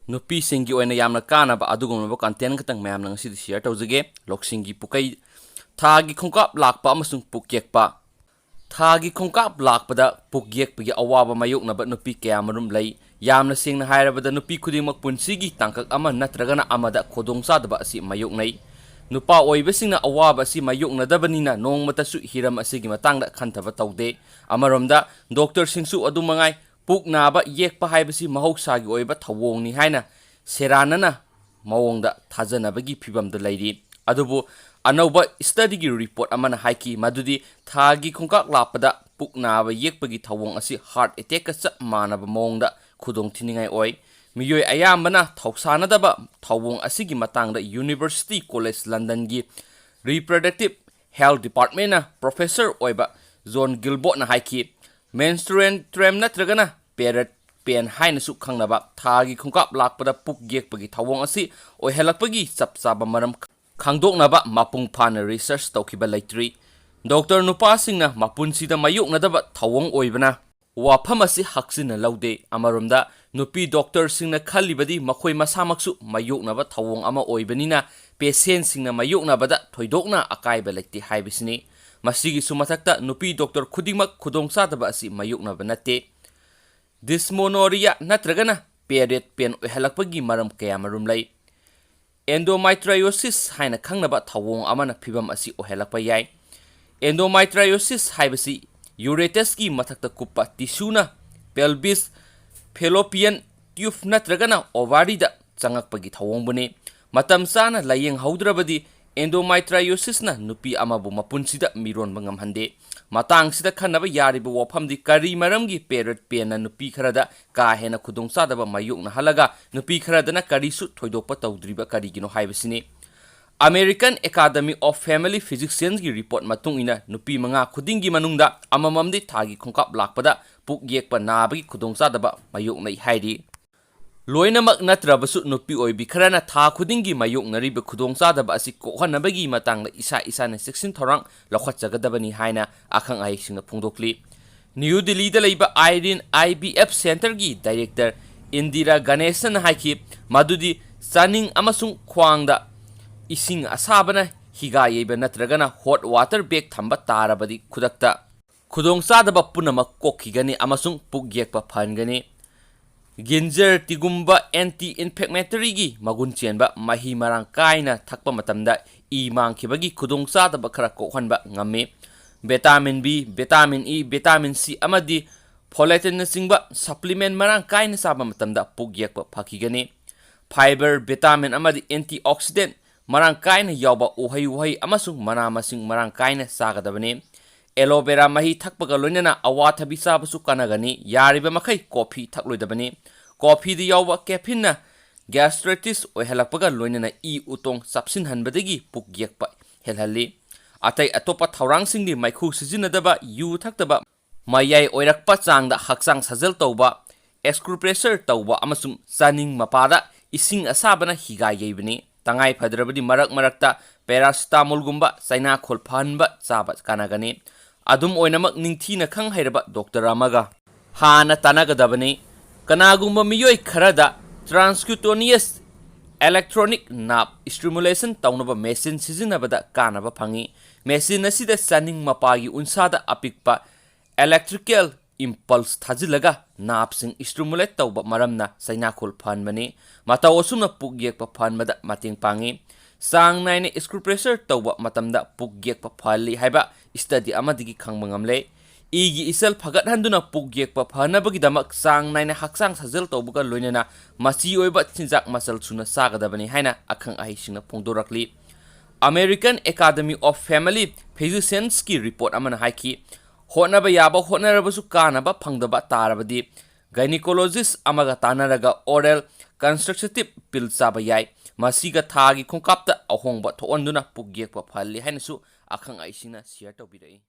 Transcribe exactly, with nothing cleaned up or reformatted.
ꯅꯨꯄꯤꯁꯤꯡꯒꯤ ꯑꯣꯏꯅ ꯌꯥꯝꯅ ꯀꯥꯟꯅꯕ ꯑꯗꯨꯒꯨꯝꯂꯕ content ꯈꯛꯇꯪ ꯃꯌꯥꯝꯅ ꯉꯁꯤꯗꯤ share ꯇꯧꯖꯒꯦ꯫ ꯂꯧꯁꯤꯡꯒꯤ ꯄꯨꯀꯩ, ꯊꯥꯒꯤ ꯈꯣꯡꯀꯥꯞ ꯂꯥꯛꯄ ꯑꯃꯁꯨꯡ ꯄꯨꯛ ꯌꯦꯛꯄ꯫ ꯊꯥꯒꯤ ꯈꯣꯡꯀꯥꯞ ꯂꯥꯛꯄꯗ ꯄꯨꯛ ꯌꯦꯛꯄꯒꯤ ꯑꯋꯥꯕ ꯃꯥꯌꯣꯛꯅꯕ ꯅꯨꯄꯤ ꯀꯌꯥꯃꯔꯨꯝ ꯂꯩ꯫ ꯌꯥꯝꯅ ꯁꯦꯡꯅ ꯍꯥꯏꯔꯕꯗ, ꯅꯨꯄꯤ ꯈꯨꯗꯤꯡꯃꯛ ꯄꯨꯟꯁꯤꯒꯤ ꯇꯥꯡꯀꯛ ꯑꯃ ꯅꯠꯇ꯭ꯔꯒꯅ ꯑꯃꯗ ꯈꯨꯗꯣꯡꯆꯥꯗꯕ ꯑꯁꯤ ꯃꯥꯌꯣꯛꯅꯩ꯫ ꯅꯨꯄꯥ ꯑꯣꯏꯕꯁꯤꯡꯅ ꯑꯋꯥꯕ ꯑꯁꯤ ꯃꯥꯌꯣꯛꯅꯗꯕꯅꯤꯅ ꯅꯣꯡꯃꯇꯁꯨ ꯍꯤꯔꯝ ꯑꯁꯤꯒꯤ ꯃꯇꯥꯡꯗ ꯈꯟꯊꯕ ꯇꯧꯗꯦ꯫ ꯑꯃꯔꯣꯝꯗ, doctorꯁꯤꯡꯁꯨ ꯑꯗꯨ ꯃꯉꯥꯏ꯫ ꯄꯨꯛ ꯅꯥꯕ ꯌꯦꯛꯄ ꯍꯥꯏꯕꯁꯤ ꯃꯍꯧꯁꯥꯒꯤ ꯑꯣꯏꯕ ꯊꯧꯑꯣꯡꯅꯤ ꯍꯥꯏꯅ ꯁꯦꯔꯥꯟꯅꯅ ꯃꯑꯣꯡꯗ ꯊꯥꯖꯅꯕꯒꯤ ꯐꯤꯚꯝꯗ ꯂꯩꯔꯤ꯫ ꯑꯗꯨꯕꯨ ꯑꯅꯧꯕ studyꯒꯤ report ꯑꯃꯅ ꯍꯥꯏꯈꯤ ꯃꯗꯨꯗꯤ ꯊꯥꯒꯤ ꯈꯣꯡꯀꯥꯞ ꯂꯥꯛꯄꯗ ꯄꯨꯛ ꯅꯥꯕ ꯌꯦꯛꯄꯒꯤ ꯊꯧꯑꯣꯡ ꯑꯁꯤ heart attackꯀ ꯆꯞ ꯃꯥꯟꯅꯕ ꯃꯑꯣꯡꯗ ꯈꯨꯗꯣꯡꯊꯤꯅꯤꯡꯉꯥꯏ ꯑꯣꯏ꯫ ꯃꯤꯑꯣꯏ ꯑꯌꯥꯝꯕꯅ ꯊꯧꯁꯥꯅꯗꯕ ꯊꯧꯑꯣꯡ ꯑꯁꯤꯒꯤ ꯃꯇꯥꯡꯗ University College Londonꯒꯤ Reproductive Health Departmentꯅ professor ꯑꯣꯏꯕ John Gilbertꯅ ꯍꯥꯏꯈꯤ, menstrual cramp ꯅꯠꯇ꯭ꯔꯒꯅ period pain ꯍꯥꯏꯅꯁꯨ ꯈꯪꯅꯕ ꯊꯥꯒꯤ ꯈꯣꯡꯀꯥꯞ ꯂꯥꯛꯄꯗ ꯄꯨꯛ ꯌꯦꯛꯄꯒꯤ ꯊꯧꯑꯣꯡ ꯑꯁꯤ ꯑꯣꯏꯍꯜꯂꯛꯄꯒꯤ ꯆꯞ ꯆꯥꯕ ꯃꯔꯝ ꯈꯪꯗꯣꯛꯅꯕ ꯃꯄꯨꯡ ꯐꯥꯅ research ꯇꯧꯈꯤꯕ ꯂꯩꯇ꯭ꯔꯤ꯫ Doctor ꯅꯨꯄꯥꯁꯤꯡꯅ ꯃꯄꯨꯟꯁꯤꯗ ꯃꯥꯌꯣꯛꯅꯗꯕ ꯊꯧꯑꯣꯡ ꯑꯣꯏꯕꯅ ꯋꯥꯐꯝ ꯑꯁꯤ ꯍꯛꯆꯤꯟꯅ ꯂꯧꯗꯦ꯫ ꯑꯃꯔꯣꯝꯗ, ꯅꯨꯄꯤ doctorꯁꯤꯡꯅ ꯈꯜꯂꯤꯕꯗꯤ ꯃꯈꯣꯏ ꯃꯁꯥꯃꯛꯁꯨ ꯃꯥꯌꯣꯛꯅꯕ ꯊꯧꯑꯣꯡ ꯑꯃ ꯑꯣꯏꯕꯅꯤꯅ patientꯁꯤꯡꯅ ꯃꯥꯌꯣꯛꯅꯕꯗ ꯊꯣꯏꯗꯣꯛꯅ ꯑꯀꯥꯏꯕ ꯂꯩꯇꯦ ꯍꯥꯏꯕꯁꯤꯅꯤ꯫ ꯃꯁꯤꯒꯤꯁꯨ ꯃꯊꯛꯇ, ꯅꯨꯄꯤ doctor ꯈꯨꯗꯤꯡꯃꯛ ꯈꯨꯗꯣꯡꯆꯥꯗꯕ ꯑꯁꯤ ꯃꯥꯌꯣꯛꯅꯕ ꯅꯠꯇꯦ꯫ Dysmenorrhea ꯅꯠꯇ꯭ꯔꯒꯅ period pain ꯑꯣꯏꯍꯜꯂꯛꯄꯒꯤ ꯃꯔꯝ ꯀꯌꯥꯃꯔꯨꯝ ꯂꯩ꯫ Endometriosis ꯍꯥꯏꯅ ꯈꯪꯅꯕ ꯊꯧꯑꯣꯡ ꯑꯃꯅ ꯐꯤꯚꯝ ꯑꯁꯤ ꯑꯣꯏꯍꯜꯂꯛꯄ ꯌꯥꯏ꯫ Endometriosis ꯍꯥꯏꯕꯁꯤ ureterꯒꯤ ꯃꯊꯛꯇ ꯀꯨꯞꯄ tissueꯅ pelvis, fallopian tube ꯅꯠꯇ꯭ꯔꯒꯅ ovaryꯗ ꯆꯪꯉꯛꯄꯒꯤ ꯊꯧꯑꯣꯡꯕꯨꯅꯤ꯫ ꯃꯇꯝ ꯆꯥꯅ ꯂꯥꯌꯦꯡꯍꯧꯗ꯭ꯔꯕꯗꯤ endometriosisꯅ ꯅꯨꯄꯤ ꯑꯃꯕꯨ ꯃꯄꯨꯟꯁꯤꯗ ꯃꯤꯔꯣꯟꯕ ꯉꯝꯍꯟꯗꯦ꯫ ꯃꯇꯥꯡꯁꯤꯗ ꯈꯟꯅꯕ ꯌꯥꯔꯤꯕ ꯋꯥꯐꯝꯗꯤ ꯀꯔꯤ ꯃꯔꯝꯒꯤ period painꯅ ꯅꯨꯄꯤ ꯈꯔꯗ ꯀꯥ ꯍꯦꯟꯅ ꯈꯨꯗꯣꯡꯆꯥꯗꯕ ꯃꯥꯌꯣꯛꯅꯍꯜꯂꯒ ꯅꯨꯄꯤ ꯈꯔꯗꯅ ꯀꯔꯤꯁꯨ ꯊꯣꯏꯗꯣꯛꯄ ꯇꯧꯗ꯭ꯔꯤꯕ ꯀꯔꯤꯒꯤꯅꯣ ꯍꯥꯏꯕꯁꯤꯅꯤ꯫ American Academy of Family Physiciansꯒꯤ report ꯃꯇꯨꯡ ꯏꯟꯅ ꯅꯨꯄꯤ ꯃꯉꯥ ꯈꯨꯗꯤꯡꯒꯤ ꯃꯅꯨꯡꯗ ꯑꯃꯃꯝꯗꯤ ꯊꯥꯒꯤ ꯈꯣꯡꯀꯥꯞ ꯂꯥꯛꯄꯗ ꯄꯨꯛ ꯌꯦꯛꯄ ꯅꯥꯕꯒꯤ ꯈꯨꯗꯣꯡꯆꯥꯗꯕ ꯃꯥꯌꯣꯛꯅꯩ ꯍꯥꯏꯔꯤ꯫ ꯂꯣꯏꯅꯃꯛ ꯅꯠꯇ꯭ꯔꯕꯁꯨ ꯅꯨꯄꯤ ꯑꯣꯏꯕꯤ ꯈꯔꯅ ꯊꯥ ꯈꯨꯗꯤꯡꯒꯤ ꯃꯥꯌꯣꯛꯅꯔꯤꯕ ꯈꯨꯗꯣꯡꯆꯥꯗꯕ ꯑꯁꯤ ꯀꯣꯛꯍꯟꯅꯕꯒꯤ ꯃꯇꯥꯡꯗ ꯏꯁꯥ ꯏꯁꯥꯅ ꯆꯦꯛꯁꯤꯟ ꯊꯧꯔꯥꯡ ꯂꯧꯈꯠꯆꯒꯗꯕꯅꯤ ꯍꯥꯏꯅ ꯑꯈꯪ ꯑꯍꯩꯁꯤꯡꯅ ꯐꯣꯡꯗꯣꯛꯂꯤ꯫ ꯅ꯭ꯌꯨ ꯗꯤꯜꯂꯤꯗ ꯂꯩꯕ Irene IVF Centreꯒꯤ director ꯏꯟꯗꯤꯔꯥ ꯒꯅꯦꯁꯟꯅ ꯍꯥꯏꯈꯤ ꯃꯗꯨꯗꯤ ꯆꯥꯅꯤꯡ ꯑꯃꯁꯨꯡ ꯈ꯭ꯋꯥꯡꯗ ꯏꯁꯤꯡ ꯑꯁꯥꯕꯅ ꯍꯤꯒꯥ ꯌꯩꯕ ꯅꯠꯇ꯭ꯔꯒꯅ ꯍꯣꯠ ꯋꯥꯇꯔ ꯕꯦꯒ ꯊꯝꯕ ꯇꯥꯔꯕꯗꯤ ꯈꯨꯗꯛꯇ ꯈꯨꯗꯣꯡꯆꯥꯗꯕ ꯄꯨꯝꯅꯃꯛ ꯀꯣꯛꯈꯤꯒꯅꯤ ꯑꯃꯁꯨꯡ ꯄꯨꯛ ꯌꯦꯛꯄ ꯐꯍꯟꯒꯅꯤ꯫ ꯒꯤꯟꯖꯔ ꯇꯤꯒꯨꯝꯕ ꯑꯦꯟꯇꯤ ꯏꯟꯐ꯭ꯂꯦꯃꯦꯇꯔꯤꯒꯤ ꯃꯒꯨꯟ ꯆꯦꯟꯕ ꯃꯍꯤ ꯃꯔꯥꯡ ꯀꯥꯏꯅ ꯊꯛꯄ ꯃꯇꯝꯗ ꯏ ꯃꯥꯡꯈꯤꯕꯒꯤ ꯈꯨꯗꯣꯡꯆꯥꯗꯕ ꯈꯔ ꯀꯣꯛꯍꯟꯕ ꯉꯝꯃꯤ꯫ Vitamin B, vitamin E, vitamin C ꯑꯃꯗꯤ ꯐꯣꯂꯦꯇꯤꯟꯅꯆꯤꯡꯕ ꯁꯄ꯭ꯂꯤꯃꯦꯟ ꯃꯔꯥꯡ ꯀꯥꯏꯅ ꯆꯥꯕ ꯃꯇꯝꯗ ꯄꯨꯛ ꯌꯦꯛꯄ ꯐꯈꯤꯒꯅꯤ꯫ ꯐꯥꯏꯕꯔ, ꯚꯤꯇꯥꯃꯤꯟ ꯑꯃꯗꯤ ꯑꯦꯟꯇꯤꯑꯣꯛꯁꯤꯗꯦꯟ ꯃꯔꯥꯡ ꯀꯥꯏꯅ ꯌꯥꯎꯕ ꯎꯍꯩ ꯋꯥꯍꯩ ꯑꯃꯁꯨꯡ ꯃꯅꯥ ꯃꯁꯤꯡ ꯃꯔꯥꯡ ꯀꯥꯏꯅ ꯆꯥꯒꯗꯕꯅꯤ꯫ ꯑꯦꯂꯣꯚꯦꯔꯥ ꯃꯍꯤ ꯊꯛꯄꯒ ꯂꯣꯏꯅꯅ ꯑꯋꯥꯊꯕꯤ ꯆꯥꯕꯁꯨ ꯀꯥꯟꯅꯒꯅꯤ꯫ ꯌꯥꯔꯤꯕ ꯃꯈꯩ ꯀꯣꯐꯤ ꯊꯛꯂꯣꯏꯗꯕꯅꯤ꯫ ꯀꯣꯐꯤꯗ ꯌꯥꯎꯕ ꯀꯦꯐꯤꯟꯅ ꯒ꯭ꯌꯥꯁꯇ꯭ꯔꯥꯏꯇꯤꯁ ꯑꯣꯏꯍꯜꯂꯛꯄꯒ ꯂꯣꯏꯅꯅ ꯏ ꯎꯇꯣꯡ ꯆꯥꯞꯁꯤꯟꯍꯟꯕꯗꯒꯤ ꯄꯨꯛ ꯌꯦꯛꯄ ꯍꯦꯜꯍꯜꯂꯤ꯫ ꯑꯇꯩ ꯑꯇꯣꯞꯄ ꯊꯧꯔꯥꯡꯁꯤꯡꯗꯤ ꯃꯩꯈꯨ ꯁꯤꯖꯤꯟꯅꯗꯕ, ꯌꯨ ꯊꯛꯇꯕ, ꯃꯌꯥꯏ ꯑꯣꯏꯔꯛꯄ ꯆꯥꯡꯗ ꯍꯛꯆꯥꯡ ꯁꯥꯖꯦꯜ ꯇꯧꯕ, ꯑꯦꯀꯨꯄ꯭ꯔꯦꯁꯔ ꯇꯧꯕ ꯑꯃꯁꯨꯡ ꯆꯥꯅꯤꯡ ꯃꯄꯥꯗ ꯏꯁꯤꯡ ꯑꯁꯥꯕꯅ ꯍꯤꯒꯥꯏ ꯌꯩꯕꯅꯤ꯫ ꯇꯉꯥꯏ ꯐꯗ꯭ꯔꯕꯗꯤ ꯃꯔꯛ ꯃꯔꯛꯇ ꯄꯦꯔꯥꯁꯤꯇꯥꯃꯣꯜꯒꯨꯝꯕ ꯆꯩꯅꯥꯈꯣꯜ ꯐꯍꯟꯕ ꯆꯥꯕ ꯀꯥꯟꯅꯒꯅꯤ꯫ ꯑꯗꯨꯝ ꯑꯣꯏꯅꯃꯛ, ꯅꯤꯡꯊꯤꯅ ꯈꯪ ꯍꯩꯔꯕ ꯗꯣꯛꯇꯔ ꯑꯃꯒ ꯍꯥꯟꯅ ꯇꯥꯟꯅꯒꯗꯕꯅꯤ꯫ ꯀꯅꯥꯒꯨꯝꯕ ꯃꯤꯑꯣꯏ ꯈꯔꯗ transcutaneous electronic nerve stimulation ꯇꯧꯅꯕ ꯃꯦꯁꯤꯟ ꯁꯤꯖꯤꯟꯅꯕꯗ ꯀꯥꯟꯅꯕ ꯐꯪꯏ꯫ ꯃꯦꯁꯤꯟ ꯑꯁꯤꯗ ꯆꯥꯅꯤꯡ ꯃꯄꯥꯒꯤ ꯎꯟꯁꯥꯗ ꯑꯄꯤꯛꯄ electrical impulse ꯊꯥꯖꯤꯜꯂꯒ nerve ꯁꯤꯡ stimulate ꯇꯧꯕ ꯃꯔꯝꯅ ꯆꯩꯅꯥꯈꯣꯜ ꯐꯍꯟꯕꯅꯤ꯫ ꯃꯇꯧ ꯑꯁꯨꯝꯅ ꯄꯨꯛ ꯌꯦꯛꯄ ꯐꯍꯟꯕꯗ ꯃꯇꯦꯡ ꯄꯥꯡꯏ꯫ ꯆꯥꯡ ꯅꯥꯏꯅ ꯑꯦꯀꯨꯄ꯭ꯔꯦꯁꯔ ꯇꯧꯕ ꯃꯇꯝꯗ ꯄꯨꯛ ꯌꯦꯛꯄ ꯐꯍꯜꯂꯤ ꯍꯥꯏꯕ ꯁ꯭ꯇꯗꯤ ꯑꯃꯗꯒꯤ ꯈꯪꯕ ꯉꯝꯂꯦ꯫ ꯏꯒꯤ ꯏꯆꯜ ꯐꯒꯠꯍꯟꯗꯨꯅ ꯄꯨꯛ ꯌꯦꯛꯄ ꯐꯍꯟꯅꯕꯒꯤꯗꯃꯛ ꯆꯥꯡ ꯅꯥꯏꯅ ꯍꯛꯆꯥꯡ ꯁꯥꯖꯦꯜ ꯇꯧꯕꯒ ꯂꯣꯏꯅꯅ ꯃꯆꯤ ꯑꯣꯏꯕ ꯆꯤꯟꯖꯥꯛ ꯃꯆꯜ ꯁꯨꯅ ꯆꯥꯒꯗꯕꯅꯤ ꯍꯥꯏꯅ ꯑꯈꯪ ꯑꯍꯩꯁꯤꯡꯅ ꯐꯣꯡꯗꯣꯔꯛꯂꯤ꯫ American Academy of Family Physicians ꯀꯤ ꯔꯤꯄꯣꯔꯠ ꯑꯃꯅ ꯍꯥꯏꯈꯤ, ꯍꯣꯠꯅꯕ ꯌꯥꯕ ꯍꯣꯠꯅꯔꯕꯁꯨ ꯀꯥꯟꯅꯕ ꯐꯪꯗꯕ ꯇꯥꯔꯕꯗꯤ, ꯒꯥꯏꯅꯤꯀꯣꯂꯣꯖꯤꯁ ꯑꯃꯒ ꯇꯥꯟꯅꯔꯒ oral contraceptive pill ꯆꯥꯕ ꯌꯥꯏ꯫ ꯃꯁꯤꯒ ꯊꯥꯒꯤ ꯈꯣꯡꯀꯥꯞꯇ ꯑꯍꯣꯡꯕ ꯊꯣꯛꯍꯟꯗꯨꯅ ꯄꯨꯛ ꯌꯦꯛꯄ ꯐꯍꯜꯂꯤ ꯍꯥꯏꯅꯁꯨ ꯑꯈꯪ ꯑꯍꯩꯁꯤꯡꯅ ꯁꯤꯌꯔ ꯇꯧꯕꯤꯔꯛꯏ꯫